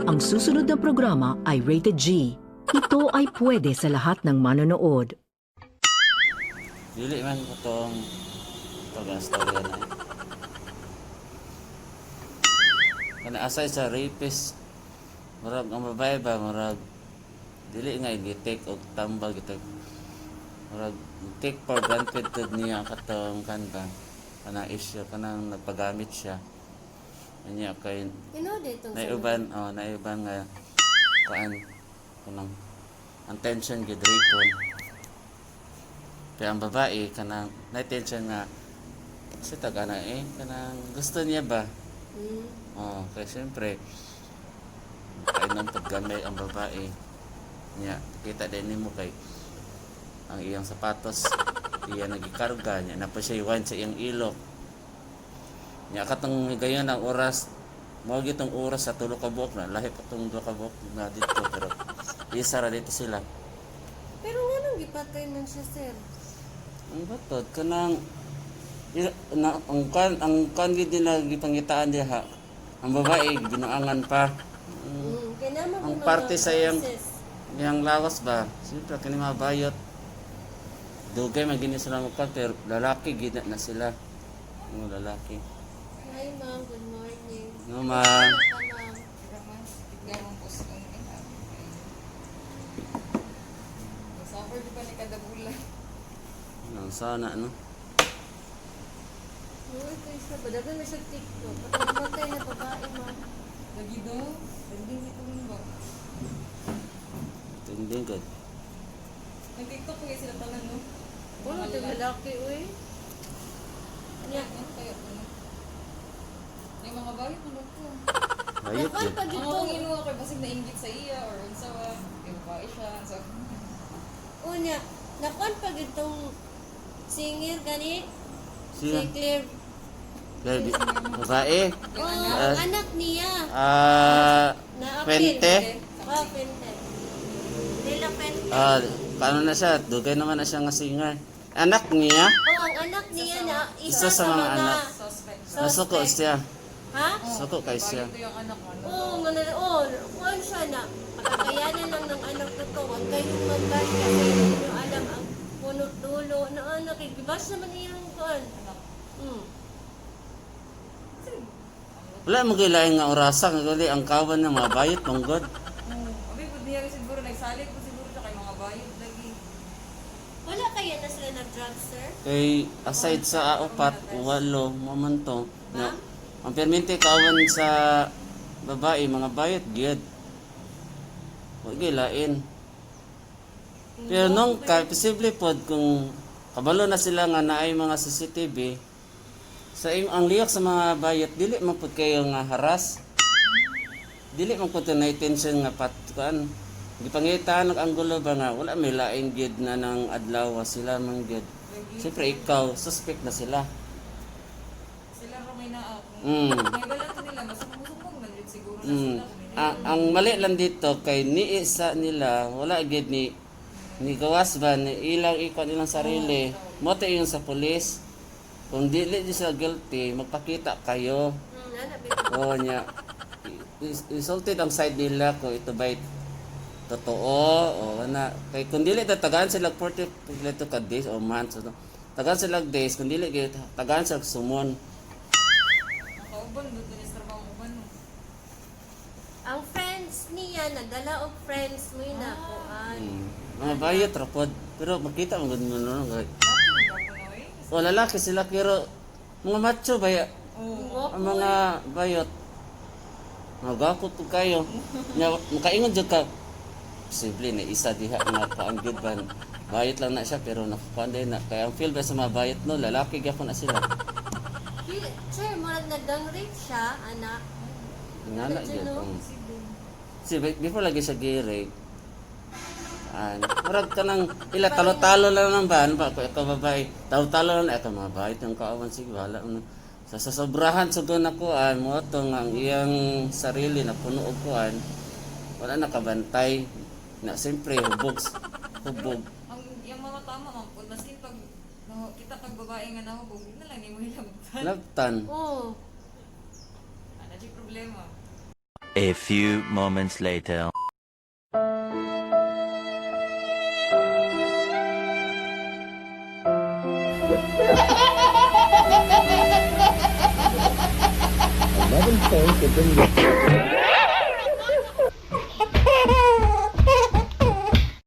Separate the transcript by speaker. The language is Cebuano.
Speaker 1: Ang susunod na programa ay rated G. Ito ay pwede sa lahat ng manonood.
Speaker 2: Dili man ko tong taga storya na. Kana aside sa rapist, murag ang babae ba, murag dili nga gi-take og tambal, gi-take, murag take for granted tud niya katong kan ba, kana issue kanang nagpagamit siya. Anya kay
Speaker 3: Tinuod itong
Speaker 2: naiuban, oh, naiuban nga kuan kanang ang tension gid rapon. Kaya ang babae kanang na tension nga sa taga na eh kanang gusto niya ba? Oh, kaya siyempre kainom paggamay ang babae niya, kita din nimo kay ang iyang sapatos iya nagikarga niya na pa siya iwan sa iyang ilok niya. Katong gayon ang oras mao gitong oras sa tulo ka buok na lahi pa tong duha ka buok na dito, pero isa ra dito sila.
Speaker 3: Pero nganong gipatay man siya, sir?
Speaker 2: Ang batod kanang na, ang kan gid nila gipangitaan diha ang babae binuangan pa.
Speaker 3: Kay naman
Speaker 2: Ang
Speaker 3: may mga
Speaker 2: parte sa iyang
Speaker 3: process.
Speaker 2: iyang lawas ba, siyempre kini mga bayot dugay man gini sila magkan, pero lalaki gid na sila, mga lalaki.
Speaker 3: Hi, ma'am. Good morning.
Speaker 2: No, ma'am.
Speaker 3: Ka, ma'am.
Speaker 4: Bigla mong post kung ina. Suffer di ba ni kada bulan?
Speaker 2: Ang sana no.
Speaker 3: Oo, ito isa ba? Dagan na siya TikTok. Patay na babae, ma'am.
Speaker 4: Lagi daw. Trending si Tulong ba?
Speaker 2: Tinding good.
Speaker 4: Nag-TikTok ko sila tanan, no?
Speaker 3: Wala ito lalaki, uy.
Speaker 4: Ano kayo? Ano? May mga bayot na ko.
Speaker 2: Bayot
Speaker 3: Nakuan
Speaker 2: gid.
Speaker 3: pag
Speaker 4: Ang
Speaker 3: ito.
Speaker 4: akong inuha kay basig nainggit sa iya or unsa ba? Kay babae siya. So,
Speaker 3: Unya, nakuan pag itong singer gani. Si
Speaker 2: Siya.
Speaker 3: Claire.
Speaker 2: Baby. Babae.
Speaker 3: Oh, ang anak niya.
Speaker 2: Ah,
Speaker 3: Na appeal.
Speaker 2: Pente.
Speaker 3: Oh, Pente. Lila Pente.
Speaker 2: Ah, paano na siya? Dugay naman na siya nga singer. Anak niya,
Speaker 3: Oh, ang anak niya na isa,
Speaker 2: Isa sa mga anak.
Speaker 4: Suspect.
Speaker 2: Nasuko siya.
Speaker 3: Ha?
Speaker 2: Suko kay siya.
Speaker 4: Ito yung anak mo. Ano?
Speaker 3: Oo, nga na, oh, kuhan siya na. Makakayanan lang ng anak na to. Huwag kayong mag-bash kasi hindi nyo alam ang punot dulo. Na anak, i-bash naman iyang kuhan.
Speaker 2: Wala mo kailangan nga orasa nga gali ang kawan ng mga bayot manggod.
Speaker 4: Oo. Abi, pud niya siguro nagsalit po siguro siya kay mga bayot lagi.
Speaker 3: Wala kaya na sila nag-drug, sir?
Speaker 2: Kay aside sa upat, walo, momento. No. Ang permente kawan sa babae, mga bayot gyud. Wa gilain. Pero nung kay posible pod kung kabalo na sila nga naay mga CCTV sa ang liyok sa mga bayot dili man pud kayo nga haras. Dili man pud na tension nga pat kuan. Gipangitaan og anggulo ba nga wala may laing gyud na nang adlaw sila man gyud. Siyempre ikaw suspect na sila.
Speaker 4: Sila ra may naa. Kung may balanto nila, masumong-sumong man jud siguro na sila. Kung may
Speaker 2: Ang mali lang dito kay ni isa nila wala gyud ni ni gawas ba ni ilang ikuan ilang sarili. Mo to yung sa pulis. Kung dili di sila guilty, magpakita kayo.
Speaker 3: Anak, baby.
Speaker 2: Oo niya. Insulted ang side nila kung ito ba totoo o ana. Kay kung dili ta tagaan sila 40 leto ka days o months ano. Tagaan sila days kung dili gyud tagaan sila sumon.
Speaker 4: Nakauban, doon din sa trabaho uban. No?
Speaker 3: Ang friends niya, nagdala og friends mo yun na kuan.
Speaker 2: Mga bayot ra pod. Pero makita mo gud mo no.
Speaker 4: Laki mo ba ko noy?
Speaker 2: O lalaki sila pero mga macho ba ya?
Speaker 4: Oo.
Speaker 2: Ang mga bayot. Magakot po kayo. Nya makaingon jud ka. Posible na isa diha nga kaang gyud ba. Bayot lang na siya pero nakakuan din na. Kaya ang feel ba sa mga bayot no, lalaki gyapon na sila.
Speaker 3: Sir, murag nag-gang rape siya, anak.
Speaker 2: Nga na gyud.
Speaker 3: No?
Speaker 2: Si before lagi siya gi-rape. An, murag ka nang ila talo-talo lang nang ba, ano ba, kung ikaw babae, talo-talo lang, ikaw mga bayot ng kaawan, sige, bahala mo na. Sa sobrahan sugod na kuan mo to nga ang iyang sarili na puno og kuan, wala na kabantay na siyempre hubog hubog.
Speaker 4: Ang yung mga tama man pud maskin pag kita pag babae nga nahubog, di na lang nimo hilabtan.
Speaker 2: Labtan.
Speaker 3: Oo.
Speaker 4: Ana di problema.
Speaker 5: A few moments later.